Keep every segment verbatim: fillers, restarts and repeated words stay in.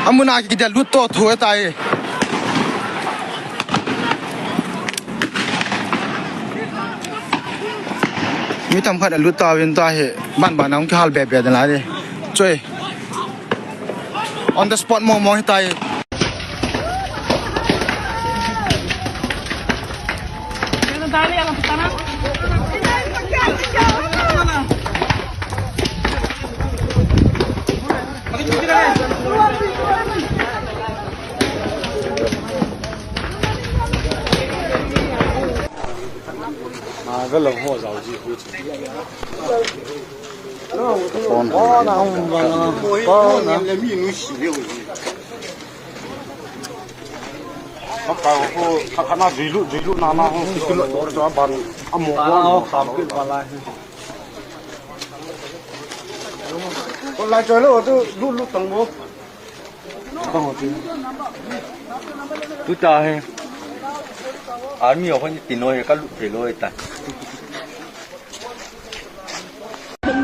Amuna ki dia lut to thu ta e. Mi tam khat lut ta win ta he. Ban ban ang ki hal be be da la de. Choi. On the spot mo mo ta e. Online choi lo tu lut lut tang bo. Kang ho tu. Tu ta he. Army ho ni tin lo he ka lut thei lo he ta.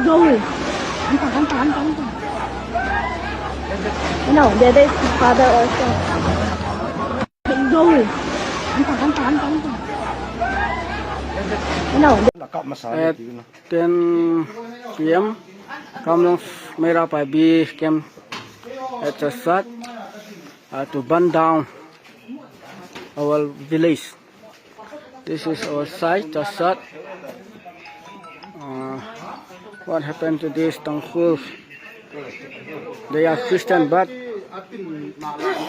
Go. Anta, anta, anta, anta. No, there is father also. Go. Anta, anta, anta, anta. No. At ten P M, Kamlong Meira Paibi came at Chasat, uh, to burn down our village. This is our site, Chasat. Uh, what happened to this Tangkhul? They are Christian, but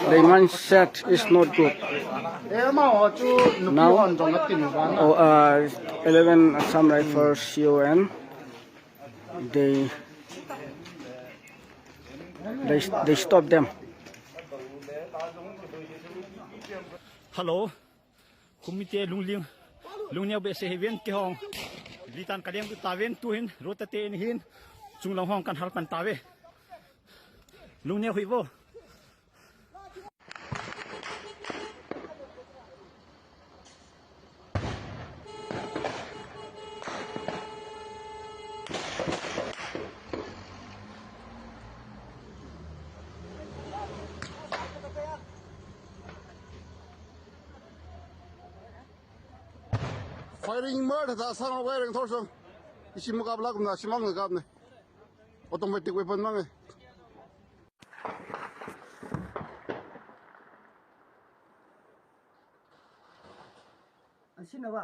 their mindset is not good. Now, oh, uh, eleven Assam Rifles C O N, they, they, they stop them. Hello. Kumite lungling, lungneo be se heven ke hong. Litan kaleng tu taven tu hin, rota te in hin, chung long hong kan hal pan tave. Lungneo hui bo. Firing ꯃꯔ ꯊꯥ ꯁꯥꯡ ꯍꯧꯕ ꯍꯥꯏꯔꯦ ꯊꯧꯔꯁꯨ꯫ ꯏꯁꯤꯡ ꯃꯀꯥꯞ ꯂꯥꯛꯀꯨꯝꯅ ꯑꯁꯤ ꯃꯥꯡꯅ ꯀꯥꯞꯅꯦ꯫ Automatic weapon ꯃꯥꯡꯉꯦ꯫ ꯑꯁꯤꯟꯅꯕ꯫